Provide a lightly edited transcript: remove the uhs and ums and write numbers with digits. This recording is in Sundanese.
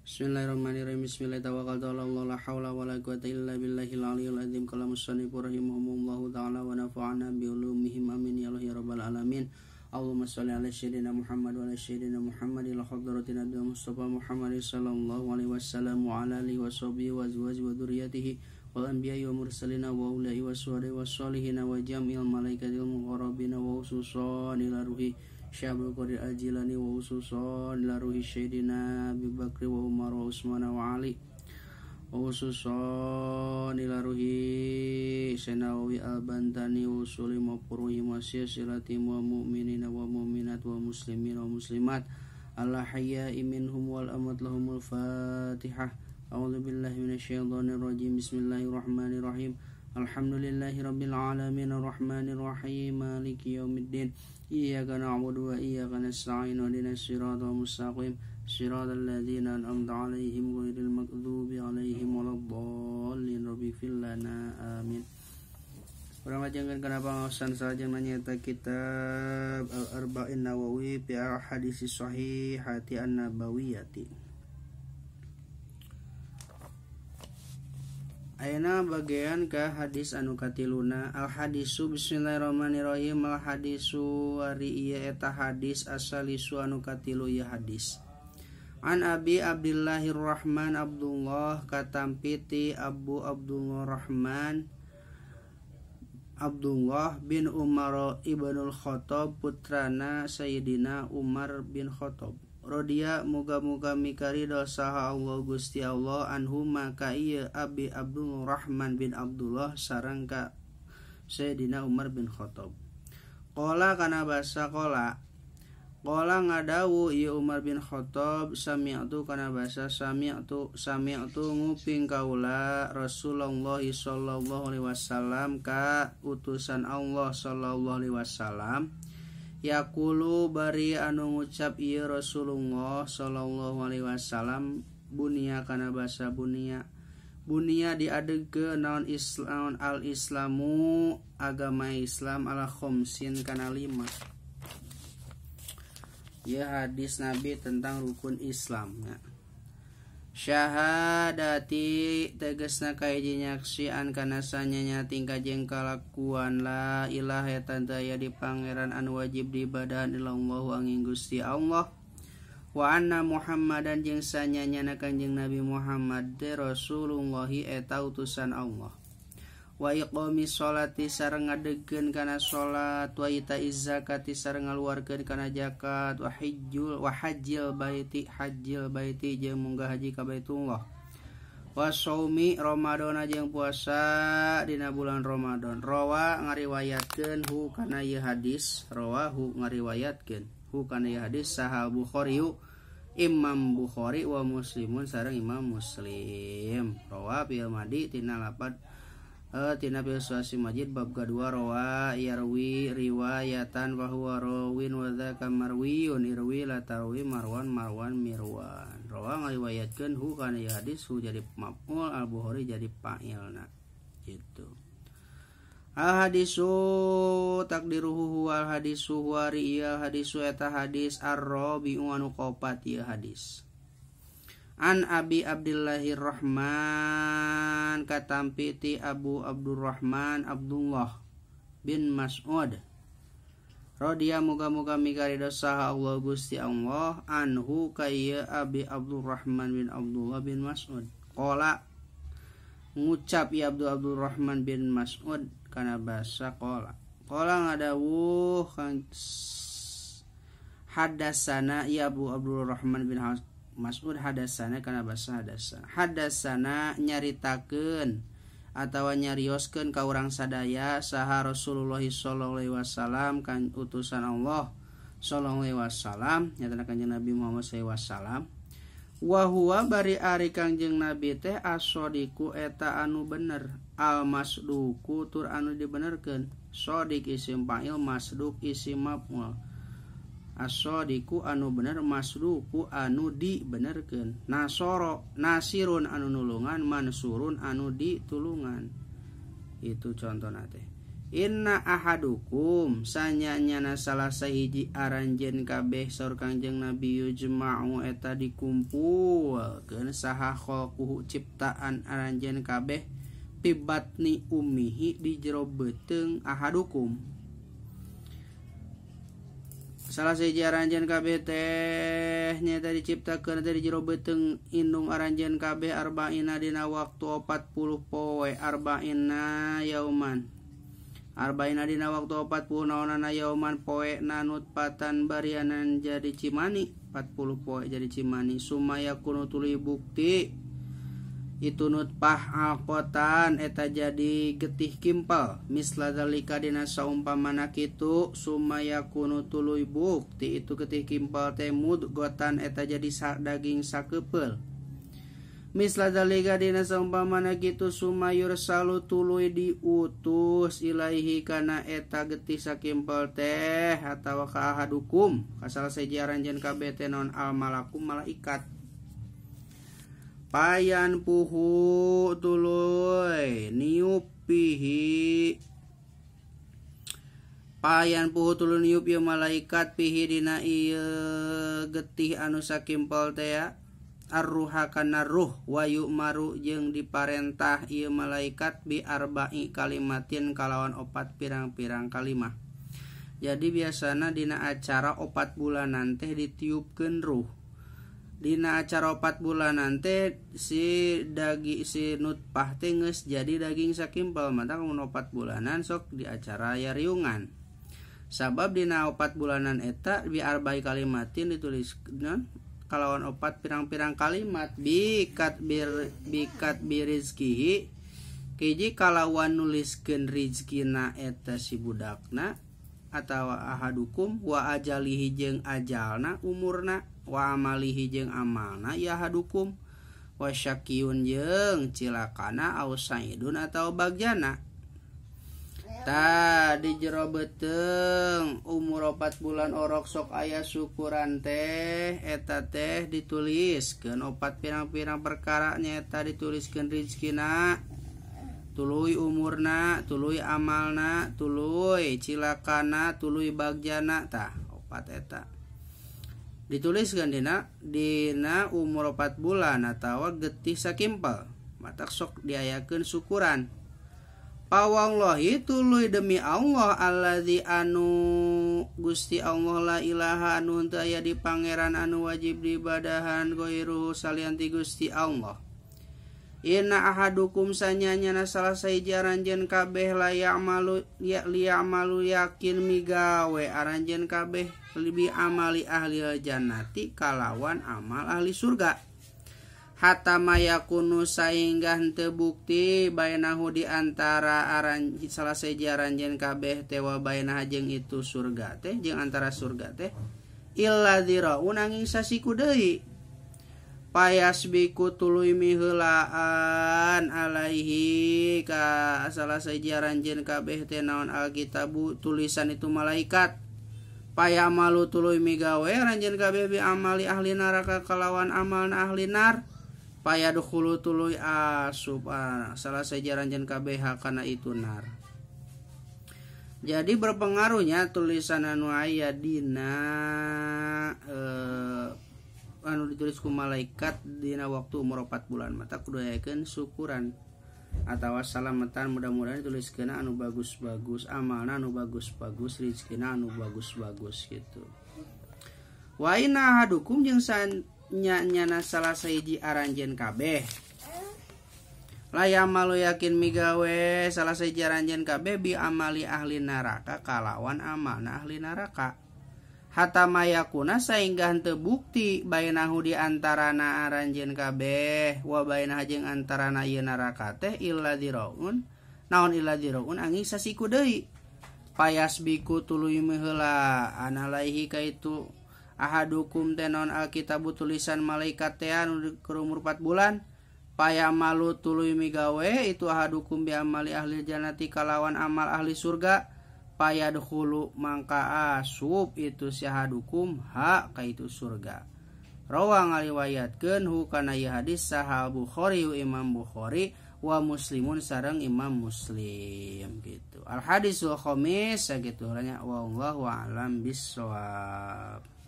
Bismillahirrahmanirrahim. Bismillahirrahmanirrahim. La haula wala quwata illa billahil aliyil azim. Qala musannif rahimahumullahu ta'ala wa nafa'ana bi ulumihim amin ya Allah ya rabbal alamin. Allahumma shalli ala sayyidina Muhammad wa ala sayyidina Muhammad ila hadratin Nabi Mustafa Muhammad sallallahu alaihi wasallam wa ala alihi washabihi wa azwajihi wa dzurriyyatihi wal anbiya'i wa mursalina wa ulai wa suhada'i wa sholihina wa jami'il malaikatil muqarrabina wa khususan ila ruhi Syabul Qadir Al-Jilani wa khususan ila ruhi Sayyidina Abi Bakri wa Umar wa Utsman wa Ali wa khususan ila ruhi Sayyidina Al-Bantani wa usuli wa furuhi wa silsilati wa mu'minina wa mu'minat wa muslimin wa muslimat alla hayya'i minhum wal amwat lahumul Fatihah. A'udzu billahi minasyaitonir rajim. Bismillahirrahmanirrahim. Alhamdulillahirabbil alamin arrahmanir rahim maliki yaumiddin. Iyyaka na'budu wa iyyaka nasta'in ihdinas siratal mustaqim siratal ladzina an'amta 'alaihim ghairil maghdubi 'alaihim waladdallin. Rabbighfir lana amin. Urang lajengkeun kana pangaosan salajengna nyaeta kitab Al-Arba'in Nawawi fi Ahadits Shahihati An-Nabawiyati. Ayeuna bagian ka hadis anu katiluna. Al hadisu bismillahirrahmanirrahim. Al hadisu ari ieu eta hadis asalisu anu katilu ieu hadis. An Abi Abdillahir Rahman Abdullah katampi ti Abu Abdullah Rahman Abdullah bin Umar ibnul Khattab putrana Sayyidina Umar bin Khattab. Rodia muga-muga mikaridho saha Allah Gusti Allah anhu maka ieu Abi Abdul Rahman bin Abdullah sareng ka Sayyidina Umar bin Khattab. Qala kana basa qala qala ngadawu ieu Umar bin Khattab sami'tu kana basa sami'tu sami'tu nguping kaula Rasulullah sallallahu alaihi wasallam ka utusan Allah sallallahu alaihi wasallam yaqulu bari anu ngucap ieu Rasulullah sallallahu alaihi wasallam bunia kana basa bunia bunia diadegkeun naon Islam al Islamu agama Islam ala khamsin kana 5. Ya hadis Nabi tentang rukun Islam ya. Syahadati tegasna kahiji nyaksian kana sanyanya tingkah jeung kalakuan la ilaha tanda aya di pangeran anu wajib diibadahan illallahu angin Gusti Allah wa anna Muhammadan jeung sanyanya Kanjeng Nabi Muhammad teh Rasulullah eta utusan Allah wa iqamis sholati sareng ngadegkeun kana salat wa itaiz zakati sareng ngaluarkeun kana zakat wa hajjul wa hajjil baiti jeung munggah haji ka Baitullah wa shaumi Ramadhan jeung puasa dina bulan Ramadan. Rawa ngariwayatkeun hu kana ieu hadis rawahu ngariwayatkeun hu kana ieu hadis saha Bukhari Imam Bukhari wa Muslimun sareng Imam Muslim. Rawa fil madi tina lapad tina fil suasi majid bab kadua rawa yarwi riwayatan wa huwa rawin wa dzaka marwiyun irwi la tarwi marwan marwan mirwan. Rawa ngariwayatkeun hu kana ieu hadis hu jadi maf'ul al Bukhari jadi fa'ilna gitu. Al hadisu takdiruhu al hadisu huwa al hadisu eta hadis ar-rabi'u anu kaopat ieu hadis. An Abi Abdillahir Rahman katampi ti Abu Abdurrahman Abdullah bin Mas'ud radhiya muga-muga mikaridho saha Allah Gusti Allah anhu ka ieu Abi Abdurrahman bin Abdullah bin Mas'ud. Qala ngucap ya Abdurrahman bin Mas'ud kana basa qala qala ngadawuh kan hadasana ya Abu Abdurrahman bin Mas'ud hadasana kana basa hadasana hadasana nyaritakeun atawa nyarioskeun ka urang sadaya saha Rasulullah sallallahu alaihi wasallam kan utusan Allah sallallahu alaihi wasallam nyatana Kanjeng Nabi Muhammad sallallahu alaihi wasallam wa huwa bari ari Kanjeng Nabi teh as-shadiqu eta anu bener al masduqu tur anu dibenerkeun. Shadiq isim fa'il masduq isim maf'ul. As-shadiqu anu bener masduqu anu dibenerkeun. Nasoro nasirun anu nulungan mansurun anu ditulungan. Itu contohna teh. Inna ahadukum sanyanyana salah sahiji aranjeun kabeh saur Kangjeng Nabi yujma'u eta dikumpulkeun saha khalquhu ciptaan aranjeun kabeh fi batni ummihi di jero beuteung ahadukum. Salah sahiji aranjeun kabeh teh nyaeta diciptakeun teh di jero beuteung indung aranjeun kabeh arba'ina dina waktu 40 poe arba'ina yauman. Arba'ina dina waktu 40 naonana yauman poe nanutpatan barianan jadi cimani 40 poe jadi cimani sumaya kunu tuluy bukti itu nutpah alqotan eta jadi getih kimpal misla zalika dina saumpamana kitu sumaya kunu tuluy bukti itu getih kimpal teh mudgotan eta jadi daging sakepeul misla zalika dina saumpamana kitu sumayur salu tuluy diutus ilaihi kana eta getih sakimpel teh atawa ka ahadukum ka salah sahiji aranjeun kabeh teh naon al malaku malaikat payan puhu tuluy niup pihi payan puhu tuluy niup ieu malaikat pihi dina ieu getih anu sakimpel teh ya arruha kana ruh wa yu'maru jeung diparentah ieu malaikat bi arba'i kalimatin kalawan opat pirang-pirang kalimah. Jadi biasana dina acara 4 bulanan teh ditiupkeun ruh. Dina acara 4 bulanan teh si dagi si nutpah teh geus jadi daging sakimpel mata mun 4 bulanan sok di acara yariungan. Sabab dina 4 bulanan eta bi arba'i kalimatin dituliskeun kalawan opat pirang-pirang kalimat bikat bir bikat birizkihi kiji kalawan nuliskeun rizkina eta si budakna atawa ahadukum wa ajalihi jeung ajalna umurna wa amalihi jeung amalna ya ahadukum wa syakiyun jeung cilakana au saidun atawa bagjana. Ta di jero beuteung umur 4 bulan orok sok aya syukuran teh eta teh dituliskeun opat pirang-pirang perkara nyaeta dituliskeun rizkina tuluy umurna tuluy amalna tuluy cilakana tuluy bagjana tah opat eta dituliskeun dina umur 4 bulan atawa getih sakimpel matak sok diayakeun syukuran. Pawallahi tuluy demi Allah allazi anu Gusti Allah la ilaha anu henteu aya di pangeran anu wajib diibadahan gairuhu salian ti Gusti Allah. Inna ahadukum sanyanyana salah sahiji aranjeun kabeh la ya'malu ya liya'malu yakin migawe aranjeun kabeh bi amali ahli jannati kalawan amal ahli surga. Hatta mayakunu saingga henteu bukti bainahu di antara aran salah sahiji aranjeun kabeh teh wa bainaha jeung itu surga teh jeung antara surga teh illa dziraun angin sasiku deui payasbiku tuluy miheulaan alaihi ka salah sahiji aranjeun kabeh teh naon alkitabu tulisan itu malaikat payamalu tuluy migawe aranjeun kabeh bi amali ahli neraka kalawan amalna ahli nar payadukhulu tuluy asub salah sahiji aranjeun kabeh kana itu nar. Jadi berpengaruhnya tulisan anu aya dina anu ditulis ku malaikat dina waktu umur 4 bulan mata kudu ayakeun syukuran atawa salamatan mudah-mudahan dituliskeun anu bagus-bagus amalna anu bagus-bagus rizkina anu bagus-bagus gitu. Wa inna ahadukum jeung nyana salah sahiji aranjeun kabeh layamalu yakin migawe salah sahiji aranjeun kabeh bi amali ahli neraka kalawan amalna ahli neraka hatta mayakuna saingga henteu bukti bainahu di antarana aranjeun kabeh wa bainaha jeung antarana ieu neraka teh illa dziraun naon illa dziraun angin sasiku deui payasbiku tuluy miheula analaihi ka itu ahadukum teh naon alkitabu tulisan malaikat teh anu keur umur 4 bulan payamalu tuluy migawe itu ahadukum bi amali ahli jannati kalawan amal ahli surga payadkhulu mangka asup itu si ahadukum ha ka itu surga. Rawa ngaliwayatkeun hu kana ieu hadis saha Bukhari Imam Bukhari Wa Muslimun sareng Imam Muslim gitu. Al hadisul khamis sakitu nya, wallahu a'lam bissawab.